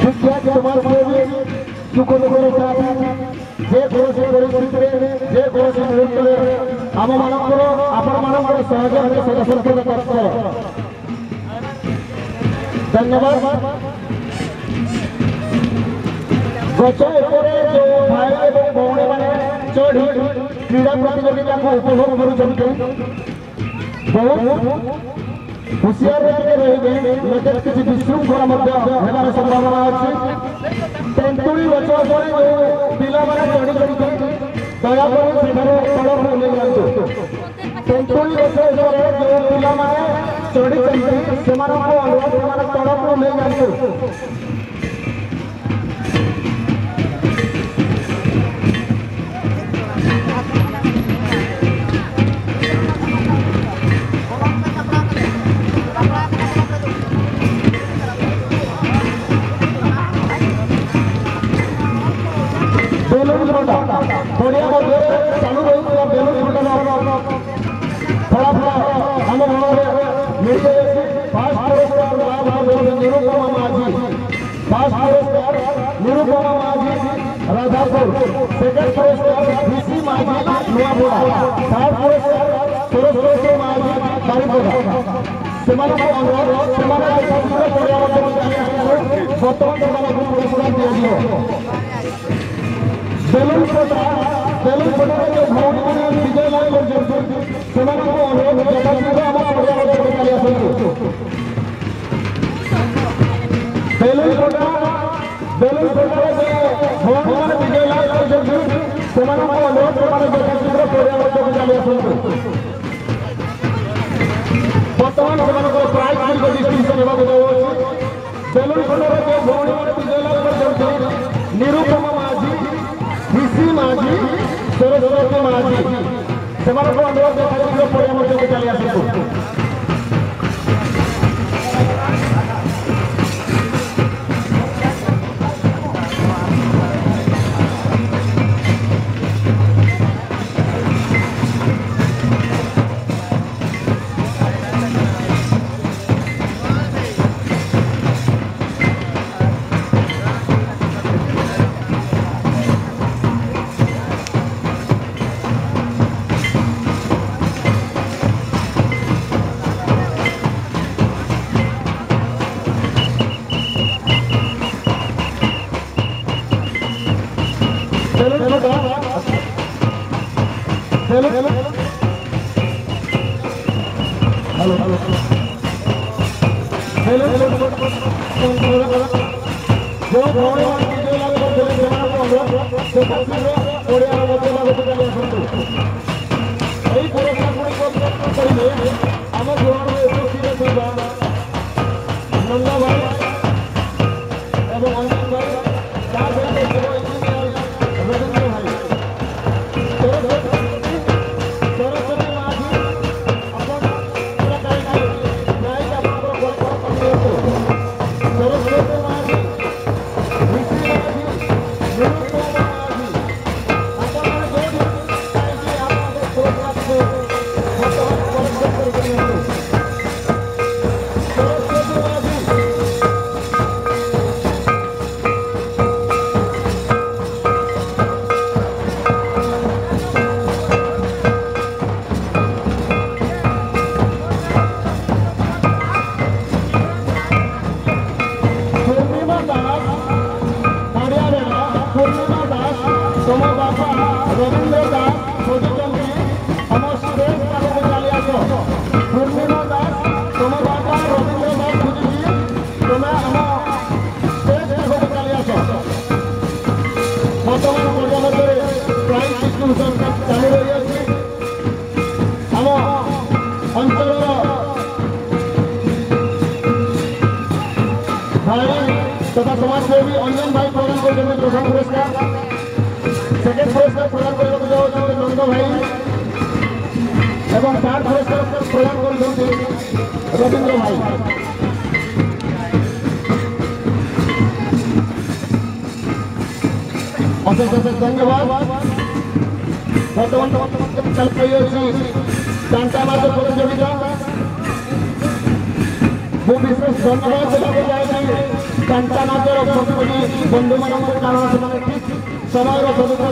ଶିକ୍ଷା ସମାଜସେବୀ ସୁଖ ଦୁଃଖର ସାଥୀ ଯେକୌଣସି ପରିସ୍ଥିତିରେ ଯେକୌଣସି ମୁହୂର୍ତ୍ତରେ ଆମମାନଙ୍କର ଆପଣମାନଙ୍କର ସହଯୋଗରେ ସଦା ସର୍ବଦା ତତ୍ପର। ଧନ୍ୟବାଦ। ଗଛ ଉପରେ ଯେଉଁ ଭାଇ ଏବଂ ଭଉଣୀମାନେ ଚଢ଼ି କ୍ରୀଡ଼ା ପ୍ରତିଯୋଗିତାକୁ ଉପଭୋଗ କରୁଛନ୍ତି, ବହୁତ ହୁସିଆରରେ ଟିକେ ରହିବେ, ନଚେତ୍ କିଛି ବିଶୃଙ୍ଖଳା ମଧ୍ୟ ହେବାର ସମ୍ଭାବନା ଅଛି। ତେନ୍ତୁଳି ଗଛ ଉପରେ ଯେଉଁ ପିଲାମାନେ ଚଢ଼ିଛନ୍ତି, ଦୟାକରି ସେଠାରୁ ତଳକୁ ଓହ୍ଲେଇ ଯାଆନ୍ତୁ। ତେନ୍ତୁଳି ଗଛ ଉପରେ ଯେଉଁ ପିଲାମାନେ ଚଢ଼ିଛନ୍ତି, ସେମାନଙ୍କୁ ଅନୁରୋଧ, ସେମାନେ ତଳକୁ ଓହ୍ଲେଇ ଯାଆନ୍ତୁ। ବେଲୁନ ଫଟା ପଡ଼ିଆ ମଧ୍ୟରେ ଚାଲୁ ରହିଥିବା ବେଲୁନ ଫଟାର ଫଳାଫଳ ଆମ ମନରେ ମିଳିଯାଇଛି। ଫାଷ୍ଟ ପୁରସ୍କାର ଲାଭ କରିଛନ୍ତି ନିରୁପମା ମାଝୀ। ଫାଷ୍ଟ ପୁରସ୍କାର ନିରୁପମା ମାଝୀ, ରାଧାପୁର। ସେକେଣ୍ଡ ପୁରସ୍କାର ଭିସି ମାଝୀ, ନୂଆପଡ଼ା। ଥାର୍ଡ ପୁରସ୍କାର ସରସ୍ୱତୀ ମାଝୀ, ବାରିପଦା। ସେମାନଙ୍କୁ ଅନୁରୋଧ, ସେମାନେ ଯଥାଶୀଘ୍ର ପଡ଼ିଆ ମଧ୍ୟକୁ ଚାଲି ଆସନ୍ତୁ। ବର୍ତ୍ତମାନ ସେମାନଙ୍କୁ ପୁରସ୍କାର ଦିଆଯିବ। ବେଲୁନ ଫଟା, ବେଲୁନ ଫଟାରେ ଯେଉଁ ଭଉଣୀମାନେ ବିଜୟ ଲାଭ କରିଛନ୍ତି, ସେମାନଙ୍କୁ ଅନୁରୋଧ, ଯଥାଶୀଘ୍ର ଆମ ପଡ଼ିଆ ମଧ୍ୟକୁ ଚାଲି ଆସନ୍ତୁ। ବେଲୁନ ଫଟା, ବେଲୁନ ଫଟାରେ ଯେଉଁ ଭଉଣୀମାନେ ବିଜୟ ଲାଭ କରିଛନ୍ତି, ସେମାନଙ୍କୁ ଅନୁରୋଧ, ସେମାନେ ଯଥାଶୀଘ୍ର ପଡ଼ିଆ ମଧ୍ୟକୁ ଚାଲି ଆସନ୍ତୁ। ବର୍ତ୍ତମାନ ସେମାନଙ୍କର ପ୍ରାଇଜ୍ ଗୁଡ଼ିକ ଡିଷ୍ଟ୍ରିବ୍ୟୁସନ ହେବାକୁ ଯାଉଅଛି। ବେଲୁନ ଫଟାରେ ଯେଉଁ ଭଉଣୀମାନେ ବିଜୟ ଲାଭ କରିଛନ୍ତି, ନିରୁପମା ମାଝୀ, ଭିସି ମାଝୀ, ସରସ୍ୱତୀ ମାଝୀ, ସେମାନଙ୍କୁ ଅନୁରୋଧ, ଯଥାଶୀଘ୍ର ପଡ଼ିଆ ମଧ୍ୟକୁ ଚାଲି ଆସନ୍ତୁ। ବେଲୁନ ଫଟା, ବେଲୁନ, ହ୍ୟାଲୋ, ବେଲୁନ ଯେଉଁ ଭଉଣୀମାନେ ବିଜୟ ଲାଭ କରିଥିଲେ, ସେମାନଙ୍କୁ ଅନୁରୋଧ, ଯଥାଶୀଘ୍ର ପଡ଼ିଆର ମଧ୍ୟଭାଗକୁ ଚାଲି ଆସନ୍ତୁ। ଏହି ପୁରସ୍କାର ଗୁଡ଼ିକ କରିବେ ଆମ ଗ୍ରହଣରେ ଉପସ୍ଥିତ ଥିବା ନନ୍ଦ ଭାଇ ଏବଂ ଅଞ୍ଜନ ଭାଇ, ତା ସହିତ ଯୁବ ଇଞ୍ଜିନିୟର ରବୀନ୍ଦ୍ର ଭାଇ। ସରସ୍ୱତୀ ମାଝୀ, ଆପଣ ପ୍ରାଇଜ୍ ଆପଣଙ୍କର ନିଅନ୍ତୁ। ସରସ୍ୱତୀ ମାଝୀ, ଋଷି ମାଝୀ, ନିରୁପମା ମାଝୀ, ଆପଣମାନେ ଯେଉଁଠି ପାଇକି ଆପଣଙ୍କ ପୁରସ୍କାରକୁ ବର୍ତ୍ତମାନ କଲେକ୍ସନ କରିକି ନିଅନ୍ତୁ। ସରସ୍ୱତୀ ମାଝୀ, ପୂର୍ଣ୍ଣିମା ଦାସ, ପଡ଼ିଆବେଡ଼ା ପୂର୍ଣ୍ଣିମା ଦାସ, ତୁମ ବାପା ରବୀନ୍ଦ୍ର ଦାସ ଖୋଜୁଛନ୍ତି, ଆମ ଷ୍ଟେଜ୍ ପାଖକୁ ଚାଲି ଆସ। ପୂର୍ଣ୍ଣିମା ଦାସ, ତୁମ ବାପା ରବୀନ୍ଦ୍ର ଦାସ ଖୋଜୁଛି, ତୁମେ ଆମ ଷ୍ଟେଜ୍ ପାଖକୁ ଚାଲି ଆସ। ବର୍ତ୍ତମାନ ପଡ଼ିଆ ମଧ୍ୟରେ ପ୍ରାଇଜ୍ ଡିଷ୍ଟ୍ରିବ୍ୟୁସନ୍ ଚାଲୁ ରହିଅଛି। ଆମ ଅଞ୍ଚଳର ଭାଇ ତଥା ସମାଜସେବୀ ଅଞ୍ଜନ ଭାଇ ପ୍ରଦାନ କରୁଛନ୍ତି ପ୍ରଥମ ପୁରସ୍କାର। ସେକେଣ୍ଡ ପୁରସ୍କାର ପ୍ରଦାନ କରିବାକୁ ଯାଉଛନ୍ତି ନନ୍ଦ ଭାଇ ଏବଂ ଥାର୍ଡ ପୁରସ୍କାର ପ୍ରଦାନ କରୁଛନ୍ତି ରବୀନ୍ଦ୍ର ଭାଇ। ଅଶେଷ ଅଶେଷ ଧନ୍ୟବାଦ। ବର୍ତ୍ତମାନ ଚାଲୁ ରହିଅଛି କାଣ୍ଟା ନାଚ ପ୍ରତିଯୋଗିତା। ମୁଁ ବିଶେଷ ଧନ୍ୟବାଦ ଦେବାକୁ ଚାହୁଁଛି ଘଣ୍ଟା ନାଚର ପ୍ରତିଯୋଗୀ ବନ୍ଧୁମାନଙ୍କୁ, କାରଣ ସେମାନେ ଠିକ୍ ସମୟର ସଦୁପଯୋଗ